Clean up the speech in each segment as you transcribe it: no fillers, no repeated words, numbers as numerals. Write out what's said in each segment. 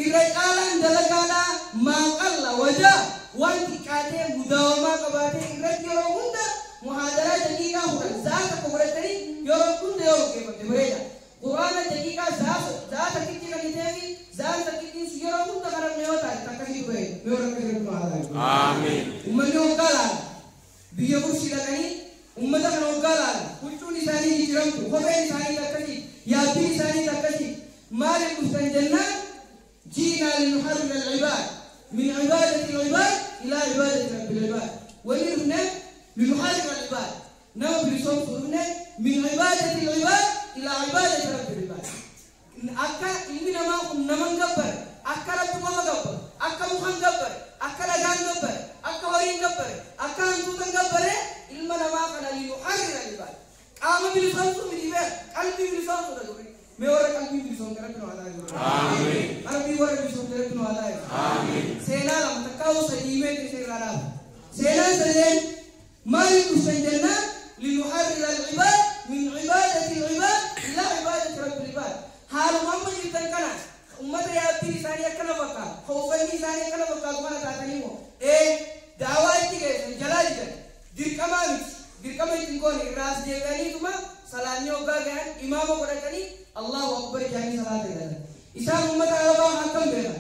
Irra caalaan dalagaadhaa maaqalla wajaa waan xiqqaatee mudawamaa qabaatee irratti yeroo hunda muhaadaraa daqiiqaa 10 sa'a tokko fudhatanii yeroo hunda yoo gaggeeffamte bareeda. Quraana daqiiqaa sa'a takkitti kan ta'eefi sa'aan takkittiin sun yeroo hunda karanne yoo taate akkasii bareeda. Mee warra akka jedhu haa ta'u. Aamiin. Uummanni hoggaa laala. Biyya burshii dhaqanii uummata kana hoggaa laala. Huccuun isaanii jijjiiramtu, kopheen isaanii akkasii, yaabbiin isaanii akkasii. Maaliif dhuftan jennaan jiinaa linuharrira al-ibaad min ibaadati al-ibaad ilaa ibaadati rabbil ibaad. Wanni dhufne linuharrira al-ibaad nama bilisoomsu dhufne min ibaadati al-ibaad ilaa ibaadati rabbil ibaad. Akka ilmi namaa kun nama hin gabbare, akka rabbi qofa gabbare, akka muka hin gabbare, akka dhagaa hin gabbare, akka horii hin gabbare, akka hantuuta hin gabbare, ilma namaa kana linuharrira al-ibaad. Qaama bilisoomsuu miti beek, qalbii bilisoomsuudha duri. Mee warra qalbii bilisoomte rabbi nu haa taasisu. Aamiin. Qalbii warra bilisoomte rabbi nu haa taasisu. Aamiin. Seenaa lama takkaa'uu sadii mee keessa irraa dhaaba. Seenaan sadeen maaliif dhuftan jennaan linuharrira al-ibaad min ibaadati al-ibaad ilaa ibaadati rabbil ibaad. Haaluma amma jirtan kana ummata yaabbiin isaanii akkana fakkaatu, uffanni isaanii akkana fakkaatu kana taatanii moo daawaa itti geessan jalaa didan dirqamaa miti dirqama ittiin goone irraa as deebi'aniituma salaanni hoggaa gahan imaama godhatanii Allahu akbar jedhanii salaata galan. Isaan ummata Arabaa akkam beekan?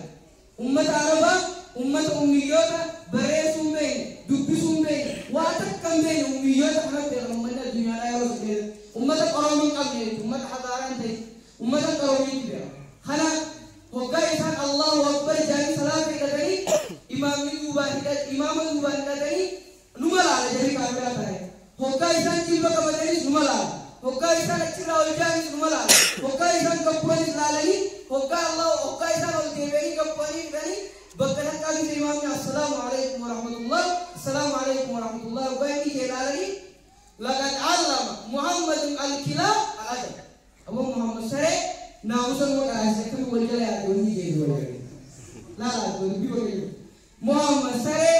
Ummata Arabaa ummata ummiyyoota barreessuu hin beekne, dubbisuu hin beekne, waa takka hin beekne ummiyyoota kana beekan uummanni addunyaadhaa yeroo sun keessa. Ummata qarooma hin qabne jechuudha, ummata hadaaraa hin ta'in, ummata qaroomiitu beeka. Kana hoggaa isaan Allahu akbar jedhanii salaata hidhatanii imaamni duubaan hidhat imaama duubaan hidhatanii numa laala jedhanii kaafiraa ta'e. Hoggaa isaan jilba qabataniis numa laala. Hoggaa isaan achirraa ol ja'anis numa laala. Hoggaa isaan gabbu'anis laalanii hoggaa Allah hoggaa isaan ol deebi'anii gabbu'anii fidanii bakka takkaa gise imaamni assalaamu alaikum warahmatullah assalaamu alaikum warahmatullah hoggaa inni jee laalanii laqad allama Muhammadun al-kilaab al-adab. Abu Muhammad saree naamusa numa qaraasise akkami wal jala yaate wanni jee wal jala. Laala dubbii wal jala. Muhammad saree